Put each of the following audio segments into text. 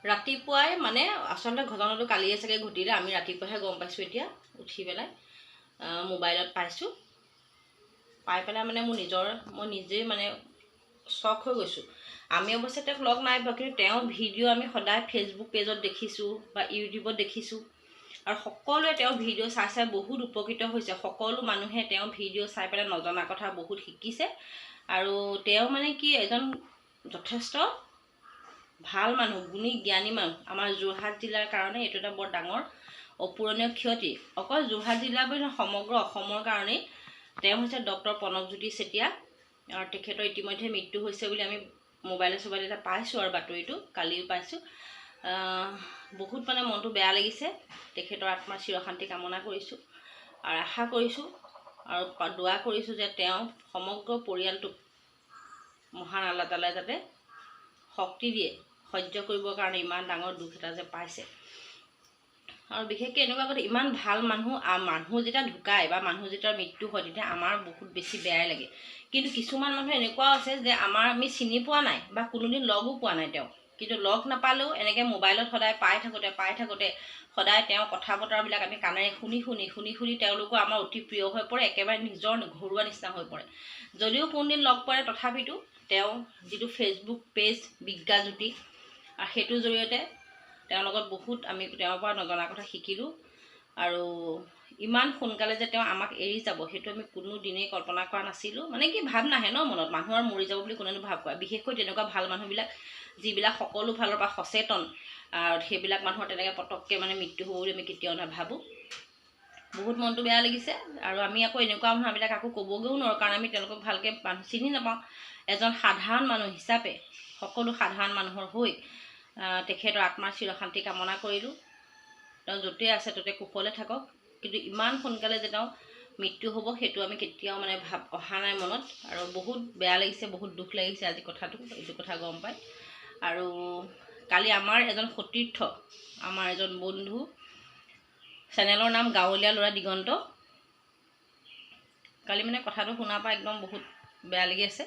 ৰাতিপুৱাই মানে আচলতে ঘটনাটো কালিয়ে চাগে ঘটিলে, আমি ৰাতিপুৱাহে গম পাইছোঁ। এতিয়া উঠি পেলাই মোবাইলত পাইছোঁ। পাই পেলাই মানে মোৰ নিজৰ মই নিজেই মানে শ্বক হৈ গৈছোঁ। আমি অৱশ্যে তেওঁক লগ নাই পোৱা, কিন্তু তেওঁৰ ভিডিঅ' আমি সদায় ফেচবুক পেজত দেখিছোঁ বা ইউটিউবত দেখিছোঁ আৰু সকলোৱে তেওঁৰ ভিডিঅ' চাই চাই বহুত উপকৃত হৈছে। সকলো মানুহে তেওঁৰ ভিডিঅ' চাই পেলাই নজনা কথা বহুত শিকিছে। আৰু তেওঁ মানে কি, এজন যথেষ্ট ভাল মানুহ, গুণী জ্ঞানী মানুহ। আমাৰ যোৰহাট জিলাৰ কাৰণে এইটো এটা বৰ ডাঙৰ অপূৰণীয় ক্ষতি। অকল যোৰহাট জিলা বুলি নহয়, সমগ্ৰ অসমৰ কাৰণেই। তেওঁ হৈছে ডক্টৰ প্ৰণৱজ্যোতি চেতিয়া আৰু তেখেতৰ ইতিমধ্যে মৃত্যু হৈছে বুলি আমি মোবাইলে চোবাইলে এটা পাইছোঁ আৰু বাতৰিটো কালিও পাইছোঁ। বহুত মানে মনটো বেয়া লাগিছে। তেখেতৰ আত্মাৰ চিৰশান্তি কামনা কৰিছোঁ আৰু আশা কৰিছোঁ আৰু দোৱা কৰিছোঁ যে তেওঁ সমগ্ৰ পৰিয়ালটোক মহান আল্লাহ তালাই যাতে শক্তি দিয়ে সহ্য কৰিবৰ কাৰণে, ইমান ডাঙৰ দুখ এটা যে পাইছে। আৰু বিশেষকৈ এনেকুৱা কথা, ইমান ভাল মানুহ, মানুহ যেতিয়া ঢুকায় বা মানুহ যেতিয়া মৃত্যু হয়, তেতিয়া আমাৰ বহুত বেছি বেয়াই লাগে। কিন্তু কিছুমান মানুহ এনেকুৱাও আছে যে আমি চিনি পোৱা নাই বা কোনোদিন লগো পোৱা নাই তেওঁক, কিন্তু লগ নাপালেও এনেকৈ মোবাইলত সদায় পাই থাকোঁতে পাই থাকোঁতে, সদায় তেওঁ কথা বতৰাবিলাক আমি কাণেৰে শুনি শুনি শুনি শুনি তেওঁলোকো আমাৰ অতি প্ৰিয় হৈ পৰে, একেবাৰে নিজৰ ঘৰুৱা নিচিনা হৈ পৰে। যদিও কোনোদিন লগ পোৱা নাই, তথাপিতো তেওঁ যিটো ফেচবুক পেজ বিজ্ঞাজ্যোতি আৰু সেইটোৰ জৰিয়তে তেওঁৰ লগত বহুত আমি তেওঁৰ পৰা নজনা কথা শিকিলোঁ। আৰু ইমান সোনকালে যে তেওঁ আমাক এৰি যাব, সেইটো আমি কোনো দিনেই কল্পনা কৰা নাছিলোঁ। মানে কি, ভাৱ নাহে ন মনত, মানুহৰ মৰি যাব বুলি কোনেনো ভাৱ কৰে? বিশেষকৈ তেনেকুৱা ভাল মানুহবিলাক, যিবিলাক সকলো ফালৰ পৰা সচেতন আৰু সেইবিলাক মানুহৰ তেনেকৈ পটককৈ মানে মৃত্যু হ'ব বুলি আমি কেতিয়াও নাভাবোঁ। বহুত মনটো বেয়া লাগিছে। আৰু আমি আকৌ এনেকুৱা মানুহবিলাক আকৌ ক'বগৈও নোৱাৰোঁ, কাৰণ আমি তেওঁলোকক ভালকৈ মানুহ চিনি নাপাওঁ। এজন সাধাৰণ মানুহ হিচাপে সকলো সাধাৰণ মানুহৰ হৈ তেখেতৰ আত্মাৰ চিৰশান্তি কামনা কৰিলোঁ। তেওঁ য'তেই আছে ত'তে কুশলে থাকক। কিন্তু ইমান সোনকালে যে তেওঁ মৃত্যু হ'ব, সেইটো আমি কেতিয়াও মানে ভাৱ অহা নাই মনত। আৰু বহুত বেয়া লাগিছে, বহুত দুখ লাগিছে আজি কথাটো, এইটো কথা গম পাই। আৰু কালি আমাৰ এজন সতীৰ্থ, আমাৰ এজন বন্ধু, চেনেলৰ নাম গাঁৱলীয়া ল'ৰা দিগন্ত, কালি মানে কথাটো শুনাৰ পৰা একদম বহুত বেয়া লাগি আছে।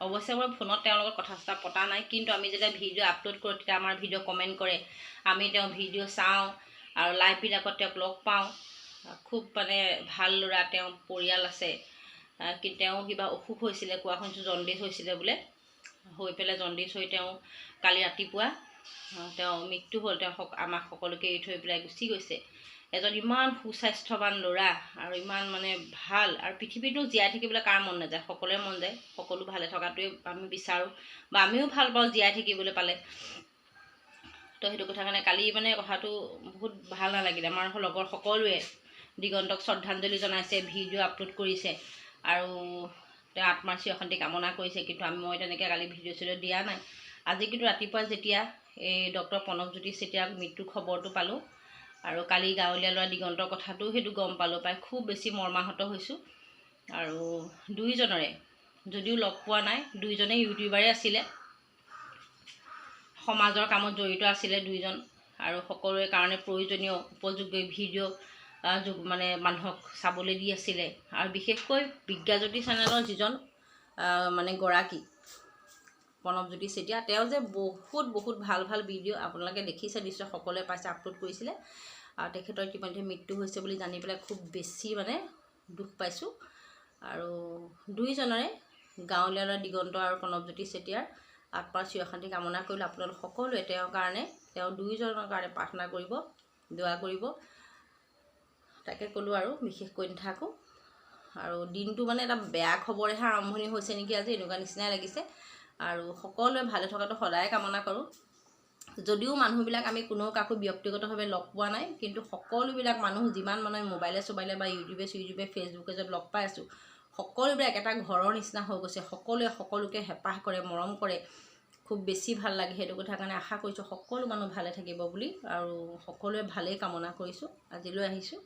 অৱশ্যে মই ফোনত তেওঁৰ লগত কথা চথা পতা নাই, কিন্তু আমি যেতিয়া ভিডিঅ' আপলোড কৰোঁ, তেতিয়া আমাৰ ভিডিঅ' কমেণ্ট কৰে, আমি তেওঁৰ ভিডিঅ' চাওঁ আৰু লাইভবিলাকত তেওঁক লগ পাওঁ। খুব মানে ভাল ল'ৰা, তেওঁ পৰিয়াল আছে। কিন্তু তেওঁ কিবা অসুখ হৈছিলে, কোৱা শুনিছোঁ জণ্ডিছ হৈছিলে বোলে। হৈ পেলাই জণ্ডিছ হৈ তেওঁ কালি ৰাতিপুৱা তেওঁ মৃত্যু হ'ল। তেওঁ আমাক সকলোকে এৰি থৈ পেলাই গুচি গৈছে। এজন ইমান সুস্বাস্থ্যৱান ল'ৰা আৰু ইমান মানে ভাল। আৰু পৃথিৱীতো জীয়াই থাকিবলৈ কাৰ মন নাযায়? সকলোৰে মন যায়। সকলো ভালে থকাটোৱে আমি বিচাৰোঁ বা আমিও ভাল পাওঁ জীয়াই থাকিবলৈ পালে। তো সেইটো কথা কাৰণে কালি মানে কথাটো বহুত ভাল নালাগিলে। আমাৰ লগৰ সকলোৱে দিগন্তক শ্ৰদ্ধাঞ্জলি জনাইছে, ভিডিঅ' আপলোড কৰিছে আৰু তেওঁ আত্মাৰ চিৰশান্তি কামনা কৰিছে। কিন্তু মই তেনেকৈ কালি ভিডিঅ' চিডিঅ' দিয়া নাই। আজি কিন্তু ৰাতিপুৱা যেতিয়া এই ডক্টৰ প্ৰণৱজ্যোতি চেতিয়াৰ মৃত্যুৰ খবৰটো পালোঁ আৰু কালি গাঁৱলীয়া ল'ৰা দিগন্তৰ কথাটোও সেইটো গম পালোঁ, পাই খুব বেছি মৰ্মাহত হৈছোঁ। আৰু দুয়োজনৰে যদিও লগ পোৱা নাই, দুয়োজনেই ইউটিউবাৰে আছিলে, সমাজৰ কামত জড়িত আছিলে দুয়োজন আৰু সকলোৰে কাৰণে প্ৰয়োজনীয় উপযোগী ভিডিঅ' মানে মানুহক চাবলৈ দি আছিলে। আৰু বিশেষকৈ বিজ্ঞাজ্যোতি চেনেলৰ যিজন মানে গৰাকী প্ৰণৱজ্যোতি চেতিয়া, তেওঁ যে বহুত বহুত ভাল ভাল ভিডিঅ' আপোনালোকে দেখিছে নিশ্চয়, সকলোৱে পাইছে, আপলোড কৰিছিলে। আৰু তেখেতৰ ইতিমধ্যে মৃত্যু হৈছে বুলি জানি পেলাই খুব বেছি মানে দুখ পাইছোঁ। আৰু দুয়োজনৰে, গাঁৱলীয়া ল'ৰা দিগন্ত আৰু প্ৰণৱজ্যোতি চেতিয়াৰ আত্মাৰ চিৰশান্তি কামনা কৰিলোঁ। আপোনালোক সকলোৱে তেওঁৰ কাৰণে, তেওঁ দুয়োজনৰ কাৰণে প্ৰাৰ্থনা কৰিব, দোৱা কৰিব। তাকে ক'লোঁ আৰু বিশেষ কৈ নাথাকোঁ। আৰু দিনটো মানে এটা বেয়া খবৰেহে আৰম্ভণি হৈছে নেকি আজি, এনেকুৱা নিচিনাই লাগিছে। আৰু সকলোৱে ভালে থকাটো সদায় কামনা কৰোঁ। যদিও মানুহবিলাক আমি কোনেও কাকো ব্যক্তিগতভাৱে লগ পোৱা নাই, কিন্তু সকলোবিলাক মানুহ, যিমান মানুহে মোবাইলে চোবাইলে বা ইউটিউবে চিউটিউবে ফেচবুকে য'ত লগ পাই আছোঁ, সকলোবিলাক এটা ঘৰৰ নিচিনা হৈ গৈছে। সকলোৱে সকলোকে হেঁপাহ কৰে, মৰম কৰে, খুব বেছি ভাল লাগে। সেইটো কথা কাৰণে আশা কৰিছোঁ সকলো মানুহ ভালে থাকিব বুলি আৰু সকলোৱে ভালেই কামনা কৰিছোঁ। আজিলৈ আহিছোঁ।